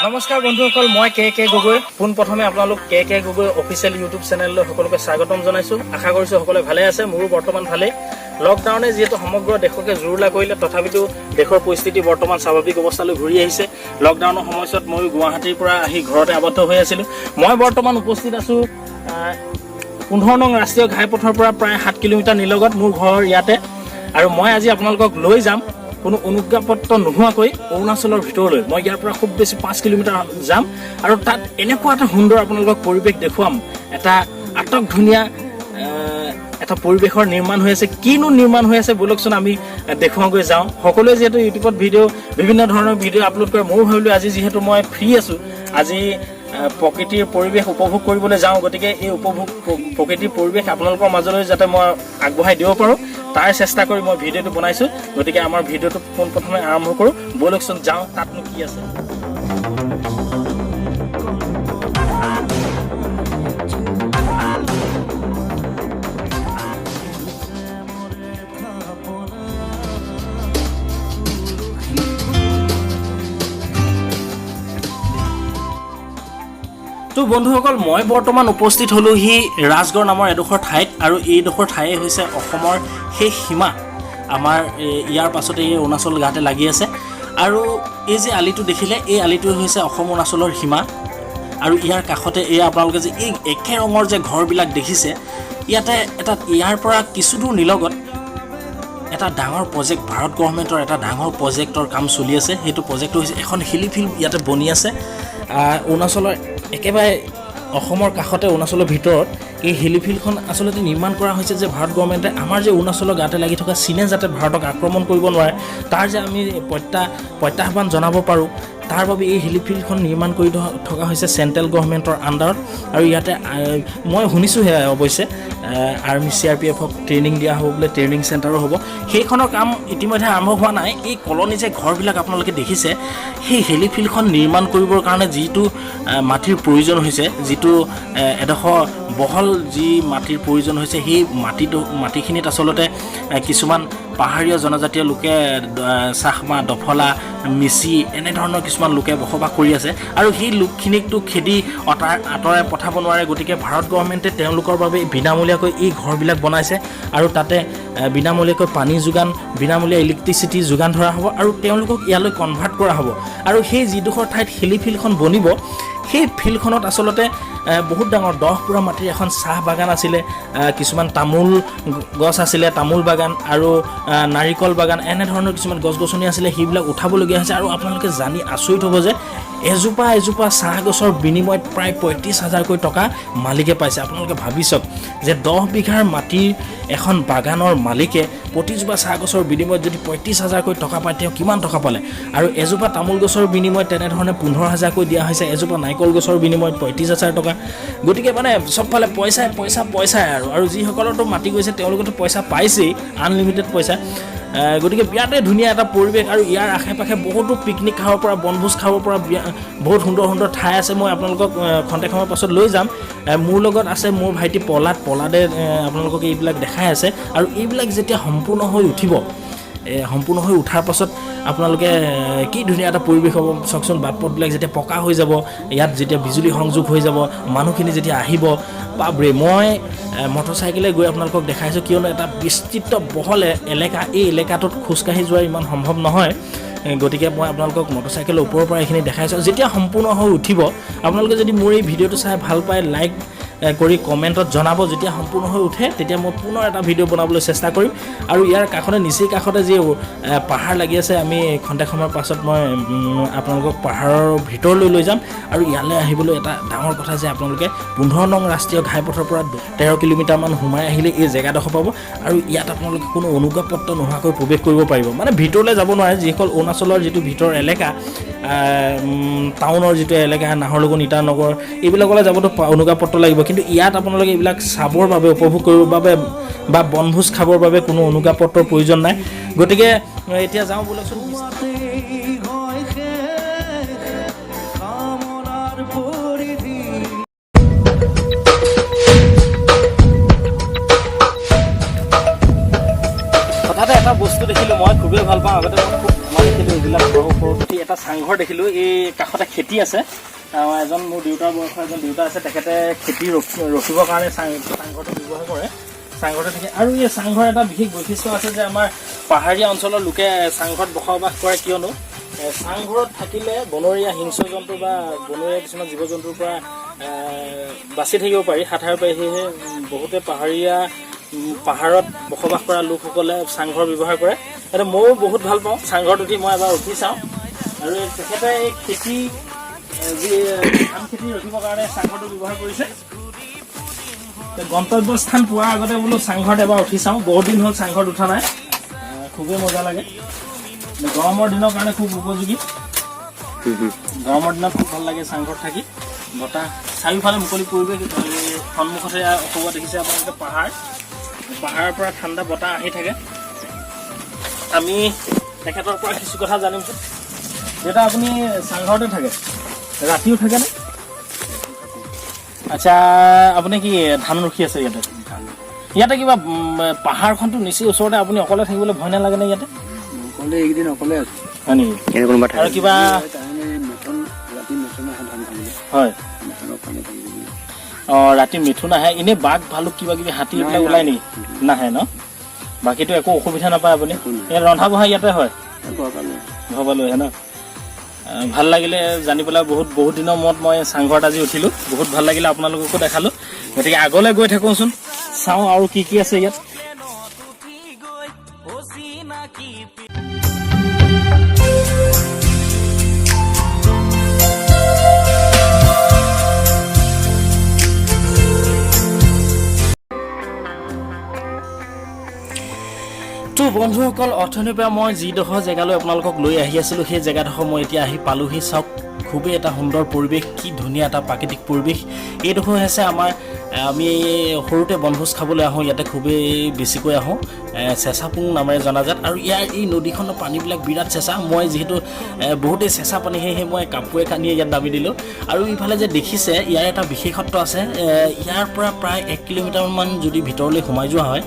নমস্কাৰ বন্ধুসকল, মই কে কে গগৈ। পোনপ্ৰথমে আপোনালোক কে কে গগৈ অফিচিয়েল ইউটিউব চেনেললৈ সকলোকে স্বাগতম জনাইছো। আশা কৰিছো সকলোৱে ভালে আছে। মোৰো বৰ্তমান ভালেই। লকডাউনে যিহেতু সমগ্ৰ দেশকে জুৰুলা কৰিলে, তথাপিতো দেশৰ পৰিস্থিতি বৰ্তমান স্বাভাৱিক অৱস্থালৈ ঘূৰি আহিছে। লকডাউনৰ সময়ছোৱাত ময়ো গুৱাহাটীৰ পৰা আহি ঘৰতে আবদ্ধ হৈ আছিলোঁ। মই বৰ্তমান উপস্থিত আছোঁ 15 নং ৰাষ্ট্ৰীয় ঘাইপথৰ পৰা প্ৰায় 7 কিলোমিটাৰ নিলগত মোৰ ঘৰ ইয়াতে। আৰু মই আজি আপোনালোকক লৈ যাম কোনো অনুজ্ঞাপত্ৰ নোহোৱাকৈ অৰুণাচলৰ ভিতৰলৈ। মই ইয়াৰ পৰা খুব বেছি 5 কিলোমিটাৰ যাম আৰু তাত এনেকুৱা এটা সুন্দৰ আপোনালোকক পৰিৱেশ দেখুৱাম। এটা আটক ধুনীয়া এটা পৰিৱেশৰ নিৰ্মাণ হৈ আছে। কিনো নিৰ্মাণ হৈ আছে, ব'লকচোন আমি দেখুৱাওগৈ যাওঁ। সকলোৱে যিহেতু ইউটিউবত ভিডিঅ', বিভিন্ন ধৰণৰ ভিডিঅ' আপলোড কৰে, ময়ো ভাবিলোঁ আজি যিহেতু মই ফ্ৰী আছোঁ, আজি প্ৰকৃতিৰ পৰিৱেশ উপভোগ কৰিবলৈ যাওঁ। গতিকে এই উপভোগ প্ৰকৃতিৰ পৰিৱেশ আপোনালোকৰ মাজলৈ যাতে মই আগবঢ়াই দিব পাৰোঁ, তাৰ চেষ্টা কৰি মই ভিডিঅ'টো বনাইছোঁ। গতিকে আমাৰ ভিডিঅ'টো পোনপ্ৰথমে আৰম্ভ কৰোঁ। ব'লকচোন যাওঁ, তাতনো কি আছে। তো বন্ধুসকল, মই বৰ্তমান উপস্থিত হ'লোহি ৰাজগড় নামৰ এডোখৰ ঠাইত আৰু এইডোখৰ ঠাইয়ে হৈছে অসমৰ শেষ সীমা। আমাৰ ইয়াৰ পাছতে এই অৰুণাচল গাতে লাগি আছে। আৰু এই যে আলিটো দেখিলে, এই আলিটোৱে হৈছে অসম অৰুণাচলৰ সীমা। আৰু ইয়াৰ কাষতে এই আপোনালোকে যে এই একে ৰঙৰ যে ঘৰবিলাক দেখিছে, ইয়াতে এটা ইয়াৰ পৰা কিছু দূৰ নিলগত এটা ডাঙৰ প্ৰজেক্ট, ভাৰত গভৰ্ণমেণ্টৰ এটা ডাঙৰ প্ৰজেক্টৰ কাম চলি আছে। সেইটো প্ৰজেক্টটো হৈছে এখন হেলি ফিল্ড ইয়াতে বনি আছে। অৰুণাচলৰ একেবাৰে অসমৰ কাষতে অৰুণাচলৰ ভিতৰত এই হেলি ফিল্ডখন আচলতে নিৰ্মাণ কৰা হৈছে যে ভাৰত গভৰ্ণমেণ্টে আমাৰ যে অৰুণাচলৰ গাতে লাগি থকা চীনে যাতে ভাৰতক আক্ৰমণ কৰিব নোৱাৰে, তাৰ যে আমি প্ৰত্যাহ্বান জনাব পাৰোঁ, তাৰ বাবে এই হেলি ফিল্ডখন নিৰ্মাণ কৰি থকা হৈছে চেণ্ট্ৰেল গভৰ্ণমেণ্টৰ আণ্ডাৰত। আৰু ইয়াতে মই শুনিছোঁহে অৱশ্যে, আৰ্মি, চিআৰপিএফক ট্ৰেইনিং দিয়া হ'ব বোলে, ট্ৰেইনিং চেণ্টাৰো হ'ব। সেইখনৰ কাম ইতিমধ্যে আৰম্ভ হোৱা নাই। এই কলনি যে ঘৰবিলাক আপোনালোকে দেখিছে, সেই হেলি ফিল্ডখন নিৰ্মাণ কৰিবৰ কাৰণে যিটো মাটিৰ প্ৰয়োজন হৈছে, যিটো এডোখৰ বহল যি মাটিৰ প্ৰয়োজন হৈছে, সেই মাটিখিনিত আচলতে কিছুমান পাহাৰীয়া জনজাতীয় লোকে, চাকমা, ডফলা, মিচি এনেধৰণৰ কিছুমান লোকে বসবাস কৰি আছে। আৰু সেই লোকখিনিকতো খেদি আঁতৰাই পঠাব নোৱাৰে। গতিকে ভাৰত গভৰ্ণমেণ্টে তেওঁলোকৰ বাবে বিনামূলীয়াকৈ এই ঘৰবিলাক বনাইছে আৰু তাতে বিনামূলীয়াকৈ পানী যোগান, বিনামূলীয়া ইলেক্ট্ৰিচিটি যোগান ধৰা হ'ব আৰু তেওঁলোকক ইয়ালৈ কনভাৰ্ট কৰা হ'ব। আৰু সেই যিডোখৰ ঠাইত হেলি ফিল্ডখন বনিব, সেই ফিল্ডখনত আচলতে বহুত ডাঙৰ 10 পুৰা মাটিৰ এখন চাহ বাগান আছিলে, কিছুমান তামোল গছ আছিলে, তামোল বাগান আৰু নাৰিকল বাগান, এনেধৰণৰ কিছুমান গছ গছনি আছিলে, সেইবিলাক উঠাবলগীয়া হৈছে। আৰু আপোনালোকে জানি আচৰিত হ'ব যে এজোপা এজোপা চাহ গছৰ বিনিময়ত প্ৰায় 35 হাজাৰকৈ টকা মালিকে পাইছে। আপোনালোকে ভাবি চাওক যে 10 বিঘাৰ মাটিৰ এখন বাগানৰ মালিকে প্ৰতিজোপা চাহ গছৰ বিনিময়ত যদি 35 হাজাৰকৈ টকা পায়, তেওঁ কিমান টকা পালে? আৰু এজোপা তামোল গছৰ বিনিময়ত তেনেধৰণে 15 হাজাৰকৈ দিয়া হৈছে, এজোপা নাৰিকল গছৰ বিনিময়ত 35 হাজাৰ টকা। গতিকে মানে চবফালে পইচাই পইচা, পইচাই। আৰু যিসকলৰতো মাটি গৈছে, তেওঁলোকেতো পইচা পাইছেই, আনলিমিটেড পইচা। গতিকে বিৰাটেই ধুনীয়া এটা পৰিৱেশ। আৰু ইয়াৰ আশে পাশে বহুতো পিকনিক খাব পৰা, বনভোজ খাব পৰা বহুত সুন্দৰ সুন্দৰ ঠাই আছে। মই আপোনালোকক খন্তেক সময়ৰ পাছত লৈ যাম। মোৰ লগত আছে মোৰ ভাইটি প্ৰহ্লাদ। প্ৰহ্লাদে আপোনালোকক এইবিলাক দেখাই আছে। আৰু এইবিলাক যেতিয়া সম্পূৰ্ণ হৈ উঠিব, সম্পূৰ্ণ হৈ উঠাৰ পাছত আপোনালোকে কি ধুনীয়া এটা পৰিৱেশ হ'ব চাওকচোন। বাট পথবিলাক যেতিয়া পকা হৈ যাব, ইয়াত যেতিয়া বিজুলী সংযোগ হৈ যাব, মানুহখিনি যেতিয়া আহিব, বাপৰে! মই মটৰচাইকেলে গৈ আপোনালোকক দেখাইছোঁ, কিয়নো এটা বিস্তৃত বহল এলেকা, এই এলেকাটোত খোজকাঢ়ি যোৱা ইমান সম্ভৱ নহয়। গতিকে মই আপোনালোকক মটৰচাইকেলৰ ওপৰৰ পৰা এইখিনি দেখাইছোঁ। যেতিয়া সম্পূৰ্ণ হৈ উঠিব, আপোনালোকে যদি মোৰ এই ভিডিঅ'টো চাই ভাল পায়, লাইক কৰি কমেণ্টত জনাব। যেতিয়া সম্পূৰ্ণ হৈ উঠে, তেতিয়া মই পুনৰ এটা ভিডিঅ' বনাবলৈ চেষ্টা কৰিম। আৰু ইয়াৰ কাষতে, নিচেই কাষতে যি পাহাৰ লাগি আছে, আমি খন্তেক সময়ৰ পাছত মই আপোনালোকক পাহাৰৰ ভিতৰলৈ লৈ যাম। আৰু ইয়ালৈ আহিবলৈ এটা ডাঙৰ কথা যে আপোনালোকে 15 নং ৰাষ্ট্ৰীয় ঘাইপথৰ পৰা 13 কিলোমিটাৰমান সোমাই আহিলে এই জেগাডোখৰ পাব। আৰু ইয়াত আপোনালোকে কোনো অনুজ্ঞাপত্ৰ নোহোৱাকৈ প্ৰৱেশ কৰিব পাৰিব। মানে ভিতৰলৈ যাব নোৱাৰে। যিসকল অৰুণাচলৰ যিটো ভিতৰ এলেকা, টাউনৰ যিটো এলেকা, নাহৰলগুন, ইটানগৰ, এইবিলাকলৈ যাবতো অনুজ্ঞাপত্ৰ লাগিব। কিন্তু ইয়াত আপোনালোকে এইবিলাক চাবৰ বাবে, উপভোগ কৰিবৰ বাবে বা বনভোজ খাবৰ বাবে কোনো অনুজ্ঞাপত্ৰৰ প্ৰয়োজন নাই। গতিকে এতিয়া যাওঁ বোলকচোন। তোমাতেই হয় শেষ কামনাৰ পৰিধি। হঠাতে এটা বস্তু দেখিলোঁ, মই খুবেই ভাল পাওঁ। আগতে মই খুব ধেমালি দেখিলোঁ এইবিলাক ঘৰৰ ওপৰত উঠি এটা চাংঘৰ দেখিলোঁ। এই কাষতে খেতি আছে। এজন মোৰ দেউতাৰ বয়সৰ এজন দেউতা আছে, তেখেতে খেতি ৰখিবৰ কাৰণে চাংঘৰটো ব্যৱহাৰ কৰে। চাংঘৰটো থাকে। আৰু এই চাংঘৰ এটা বিশেষ বৈশিষ্ট্য আছে যে আমাৰ পাহাৰীয়া অঞ্চলৰ লোকে চাংঘৰত বসবাস কৰে, কিয়নো চাংঘৰত থাকিলে বনৰীয়া হিংস্ৰ জন্তু বা বনৰীয়া কিছুমান জীৱ জন্তুৰ পৰা বাচি থাকিব পাৰি, হাত সাৰিব পাৰি। সেয়েহে বহুতে পাহাৰীয়া পাহাৰত বসবাস কৰা লোকসকলে চাংঘৰ ব্যৱহাৰ কৰে। এতিয়া ময়ো বহুত ভাল পাওঁ চাংঘৰত উঠি। মই এবাৰ উঠি চাওঁ। আৰু এই তেখেতে এই খেতি যি ধান খেতি ৰখিবৰ কাৰণে চাংঘৰটো ব্যৱহাৰ কৰিছে। গন্তব্য স্থান পোৱাৰ আগতে বোলো চাংঘৰত এবাৰ উঠি চাওঁ। বহুত দিন হ'ল চাংঘৰত উঠা নাই। খুবেই মজা লাগে। গৰমৰ দিনৰ কাৰণে খুব উপযোগী। গৰমৰ দিনত খুব ভাল লাগে চাংঘৰত থাকি। বতাহ, চাৰিওফালে মুকলি পৰিৱেশ। এই সন্মুখতে অসুবিধা দেখিছে আপোনালোকে, পাহাৰ। পাহাৰৰ পৰা ঠাণ্ডা বতাহ আহি থাকে। আমি তেখেতৰ পৰা কিছু কথা জানিমচোন। দেউতা, আপুনি চাংঘৰতে থাকে? ৰাতিও থাকেনে? আচ্ছা, আপুনি কি ধান ৰখি আছে ইয়াতে? ইয়াতে কিবা পাহাৰখনটো নিচেই ওচৰতে, আপুনি অকলে থাকিবলৈ ভয় নালাগেনে ইয়াতে? অকলে, এইকেইদিন অকলে আছো। হয় নেকি? এনে কোনোবা আৰু কিবা তাৰমানে মেথন, ৰাতি মেথন আহে ধান খাবলৈ। মেথনৰ কাৰণে থাকিব। অঁ, ৰাতি মিথুন আহে। এনেই বাঘ, ভালুক, কিবা কিবি, হাতী এইবিলাক ওলাই নেকি? নাহে ন? বাকীতো একো অসুবিধা নাপায় আপুনি? একো নাই। ইয়াত ৰন্ধা বঢ়া ইয়াতে হয়? ঘৰৰ পৰা লৈ ঘৰৰ পৰা লৈ আহে ন? ভাল লাগিলে জানি পেলাই। বহুত বহুত দিনৰ মূৰত মই চাংঘৰত আজি উঠিলোঁ। বহুত ভাল লাগিলে, আপোনালোককো দেখালোঁ। গতিকে আগলৈ গৈ থাকোঁচোন, চাওঁ আৰু কি কি আছে ইয়াত। উঠি গৈ অচিনাকি তো বন্ধুসকল, অথনিৰ পৰা মই যিডোখৰ জেগালৈ আপোনালোকক লৈ আহি আছিলোঁ, সেই জেগাডোখৰ মই এতিয়া আহি পালোহি। চাওক, খুবেই এটা সুন্দৰ পৰিৱেশ, কি ধুনীয়া এটা প্ৰাকৃতিক পৰিৱেশ। এইডোখৰ হৈছে আমাৰ আমি সৰুতে বনভোজ খাবলৈ আহোঁ ইয়াতে, খুবেই বেছিকৈ আহোঁ। চেঁচাপুং নামেৰে জনাজাত। আৰু ইয়াৰ এই নদীখনৰ পানীবিলাক বিৰাট চেঁচা। মই যিহেতু বহুতেই চেঁচা পানী, সেয়েহে মই কাপোৰে কানিয়ে ইয়াত নামি দিলোঁ। আৰু ইফালে যে দেখিছে, ইয়াৰ এটা বিশেষত্ব আছে। ইয়াৰ পৰা প্ৰায় 1 কিলোমিটাৰমান যদি ভিতৰলৈ সোমাই যোৱা হয়,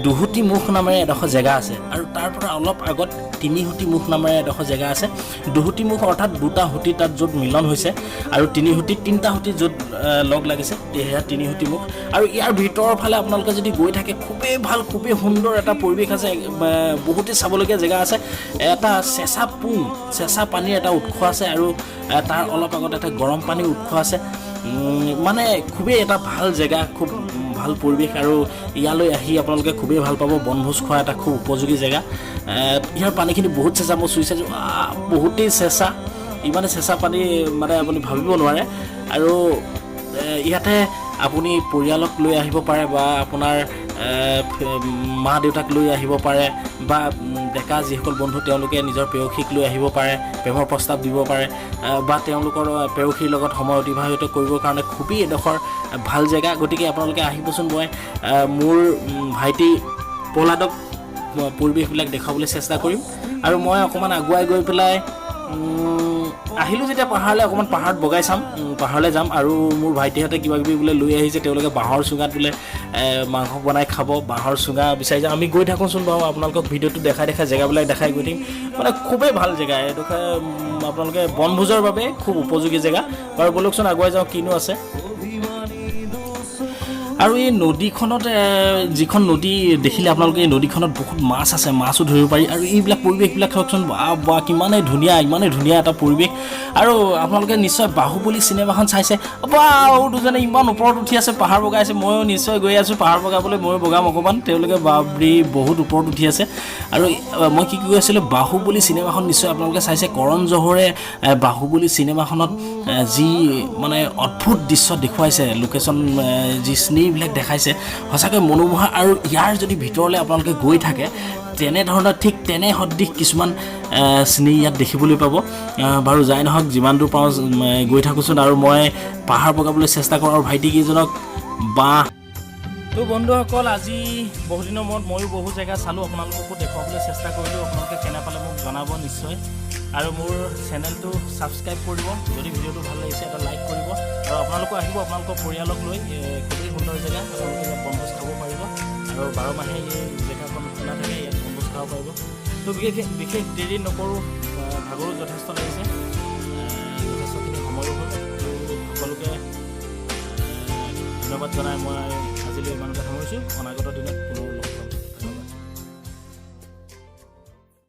দুহুতি মুখ নামেৰে এডোখৰ জেগা আছে আৰু তাৰ পৰা অলপ আগত তিনিহুতি মুখ নামেৰে এডোখৰ জেগা আছে। দুহুতি মুখ অৰ্থাৎ দুটা সুঁতি তাত য'ত মিলন হৈছে আৰু তিনিহুতি, তিনিটা সুঁতি য'ত লগ লাগিছে, সেয়া তিনিহুতি মুখ। আৰু ইয়াৰ ভিতৰৰ ফালে আপোনালোকে যদি গৈ থাকে, খুবেই ভাল, খুবেই সুন্দৰ এটা পৰিৱেশ আছে। বহুতেই চাবলগীয়া জেগা আছে। এটা চেঁচা পুং, চেঁচা পানীৰ এটা উৎস আছে আৰু তাৰ অলপ আগত এটা গৰম পানীৰ উৎস আছে। মানে খুবেই এটা ভাল জেগা, খুব ভাল পৰিৱেশ। আৰু ইয়ালৈ আহি আপোনালোকে খুবেই ভাল পাব। বনভোজ খোৱা এটা খুব উপযোগী জেগা। ইয়াৰ পানীখিনি বহুত চেঁচা। মই চুই চাইছোঁ, বহুতেই চেঁচা। ইমানে চেঁচা পানী মানে আপুনি ভাবিব নোৱাৰে। আৰু ইয়াতে আপুনি পৰিয়ালক লৈ আহিব পাৰে বা আপোনাৰ মা দেউতাক লৈ আহিব পাৰে বা ডেকা যিসকল বন্ধু, তেওঁলোকে নিজৰ প্ৰেয়সীক লৈ আহিব পাৰে, প্ৰেমৰ প্ৰস্তাৱ দিব পাৰে বা তেওঁলোকৰ প্ৰেয়সীৰ লগত সময় অতিবাহিত কৰিবৰ কাৰণে খুবেই এডোখৰ ভাল জেগা। গতিকে আপোনালোকে আহিবচোন। মই মোৰ ভাইটি প্ৰহ্লাদক পৰিৱেশবিলাক দেখুৱাবলৈ চেষ্টা কৰিম। আৰু মই অকণমান আগুৱাই গৈ পেলাই আহিলোঁ যেতিয়া পাহাৰলৈ, অকণমান পাহাৰত বগাই চাম। পাহাৰলৈ যাম। আৰু মোৰ ভাইটিহঁতে কিবা কিবি বোলে লৈ আহিছে। তেওঁলোকে বাঁহৰ চুঙাত বোলে মাংস বনাই খাব। বাঁহৰ চুঙা বিচাৰি যাম আমি। গৈ থাকোঁচোন বাৰু, আপোনালোকক ভিডিঅ'টো দেখাই দেখাই, জেগাবিলাক দেখাই গৈ থাকিম। মানে খুবেই ভাল জেগা এইডোখৰ। আপোনালোকে বনভোজৰ বাবে খুব উপযোগী জেগা। বাৰু ব'লকচোন, আগুৱাই যাওঁ, কিনো আছে। আৰু এই নদীখনত, যিখন নদী দেখিলে আপোনালোকে, এই নদীখনত বহুত মাছ আছে, মাছো ধৰিব পাৰি। আৰু এইবিলাক পৰিৱেশবিলাক চাওকচোন, বা বা, কিমানেই ধুনীয়া, ইমানেই ধুনীয়া এটা পৰিৱেশ। আৰু আপোনালোকে নিশ্চয় বাহুবলী চিনেমাখন চাইছে। বা, আৰু দুজনে ইমান ওপৰত উঠি আছে, পাহাৰ বগাই আছে। ময়ো নিশ্চয় গৈ আছোঁ পাহাৰ বগাবলৈ। ময়ো বগাম অকণমান। তেওঁলোকে বাপৰে বহুত ওপৰত উঠি আছে। আৰু মই কি কৈ আছিলোঁ? বাহুবলী চিনেমাখন নিশ্চয় আপোনালোকে চাইছে। কৰণ জহৰে বাহুবলী চিনেমাখনত যি মানে অদ্ভুত দৃশ্য দেখুৱাইছে, লোকেশ্যন যি চিনেৰীবিলাক দেখাইছে, সঁচাকৈ মনোমোহা। আৰু ইয়াৰ যদি ভিতৰলৈ আপোনালোকে গৈ থাকে, তেনেধৰণৰ ঠিক তেনে সদৃশ কিছুমান চিনেৰী ইয়াত দেখিবলৈ পাব। বাৰু যাই নহওক, যিমান দূৰ পাৰোঁ গৈ থাকোঁচোন। আৰু মই পাহাৰ বগাবলৈ চেষ্টা কৰোঁ আৰু ভাইটিকেইজনক বাঁহ। তো বন্ধুসকল, আজি বহুদিনৰ মূৰত ময়ো বহু জেগা চালোঁ, আপোনালোককো দেখুৱাবলৈ চেষ্টা কৰিলোঁ। আপোনালোকে কেনে পালে মোক জনাব নিশ্চয়। আৰু মোৰ চেনেলটো ছাবস্ক্ৰাইব কৰিব। যদি ভিডিঅ'টো ভাল লাগিছে, এটা লাইক কৰিব। আৰু আপোনালোকো আহিব আপোনালোকৰ পৰিয়ালক লৈ। খুবেই সুন্দৰ জেগা। আপোনালোকে ইয়াত বনভোজ খাব পাৰিব আৰু 12 মাহে এই জেগাখন খোলা থাকে, ইয়াত বনভোজ খাব পাৰিব। তো তো বিশেষ বিশেষ দেৰি নকৰোঁ, ভাগৰো যথেষ্ট লাগিছে, যথেষ্টখিনি সময়ো হ'ল। তো সকলোকে ধন্যবাদ জনাই মই আজিলৈ ইমানতে সামৰিছোঁ। অনাগত দিনত